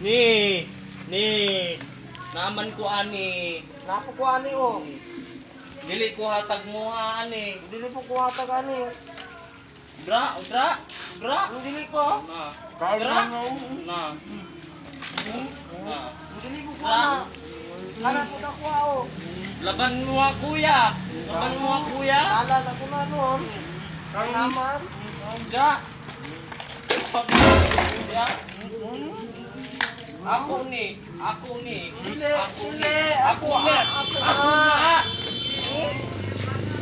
Ni. Ni. Naaman ko ani. Napo ko ani oh. Dili ko hatag mo ha, ani. Dili po ko hatag ani. Dra, dra, dra. Ang dili ko. Na. Dra. Na. Na. Ang dili ko kuha na. Kanan po na kuha oh. Laban mo ha, kuya. Laban mo ha, kuya. Kanan ako na noon. Naman. Dra. Ya. Ako ni, ako ni, Dili, ako ni, dili. ako na, Ako ako na. na,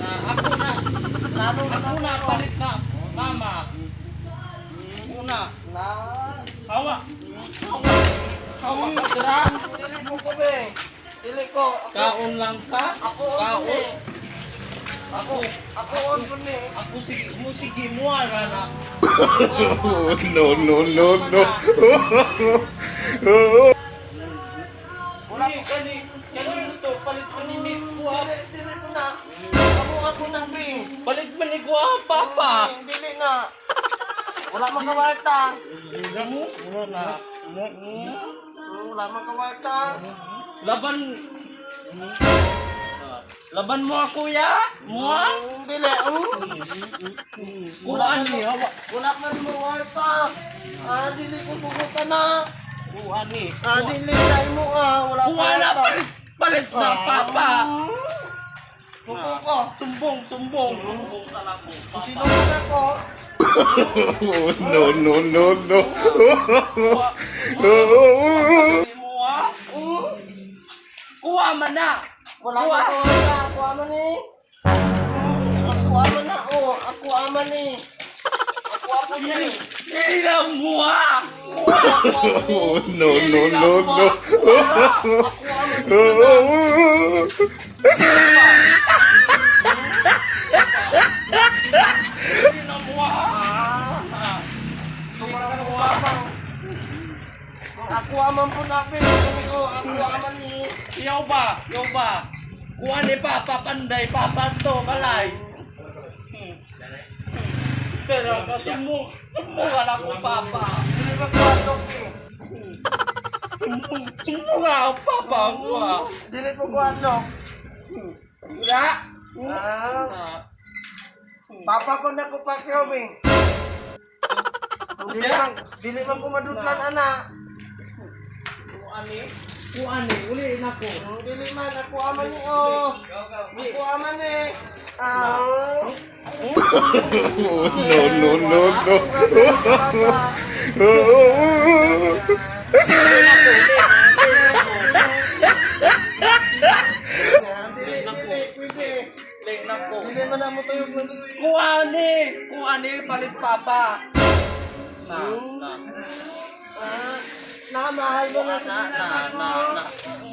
na, ako na, Nano na ako na, palit na, mama, una, Na. hawa, hawa, hawa ka dra, Dili po ko be. Dili ko. Ako, kaon lang ka, ako on po kaon, ni. ako, Ako on po ni. ako sige, mo sige, muara na, No, no, no, no. Wala Ni, kani, kani mo to, palit man ni kuha, Dili, dili ko na. Ako ako na be. palit man ni kuha, papa, Dili na. Wala man kawarta. na, Wala man kawarta. Laban. Laban mo ako ya? Mo? Dili. Kuhaan ni hawa. Wala man mo warta. Ah, dili ko bukutan na. Kuhaan ni. Ah, dili na mo ah. Wala Kuha na kawarta. palit palit na papa. Kuko ko. Sumbong sumbong sumbong ka na ko. Papa. Sino man ako? No, no, no, no. Kuha mo ha? Kuha man na. Wala Kuha. man kawarta. Ako aman ni. Ako aman na oh. Ako aman ni. Ako aman ni. Dili na mo ha. No, no, no, no. Ako aman ni. Dili na mo ha. Sumakan ko papang. Ako aman po na be. Ko ako aman ni. Iyaw ba? Iyaw ba? Kuha ni Papa Panday, Papa to, balay. Pero ka tumo, tumo ka na ko, Papa. Dili ba ko atok eh. Tumo, tumo ka ako, Papa. Kuha. Dili ko ko atok. Wala. Ah. Ah, Papa ko na ko pakyaw be. Dili man ko madutlan ana. Kuha ni, kuha ni, uli na ko. Dili man ako aman ni oh. Ako aman ni. Ah. No, no, no, no. Papa. Uli na ko, uli, uli na ko. Ah, dili dili pwede. Uli na ko. Dili man na mo tuyog man. Kuha ni, kuha ni, palit Papa. Na, na. Ah, na mahal mo na Na, sa na, na, na.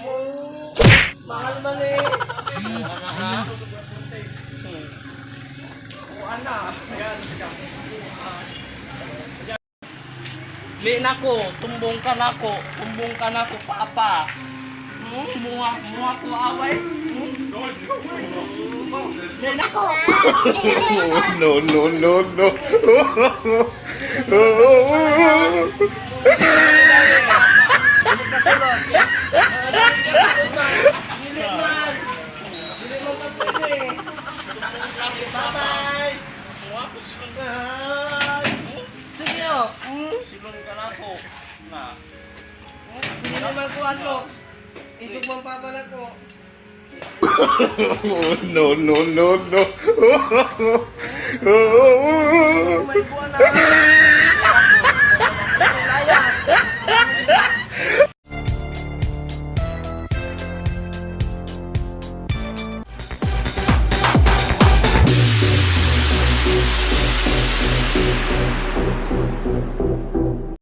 Oh, mahal man eh. Kuha na, ha? Kuha na. Li na ko, tumbong ka na ko, tumbong ka na ko, papa. Muha, muha ko away. Li na ko. No, no, no, no. Dili man. Dili man ka pwede. Bye-bye. Muha ko silon, Bye. Sige oh. Silon ka na ko. Na. Dili man ko ano. Isog man papa na ko. No, no, no, no. May kuha na.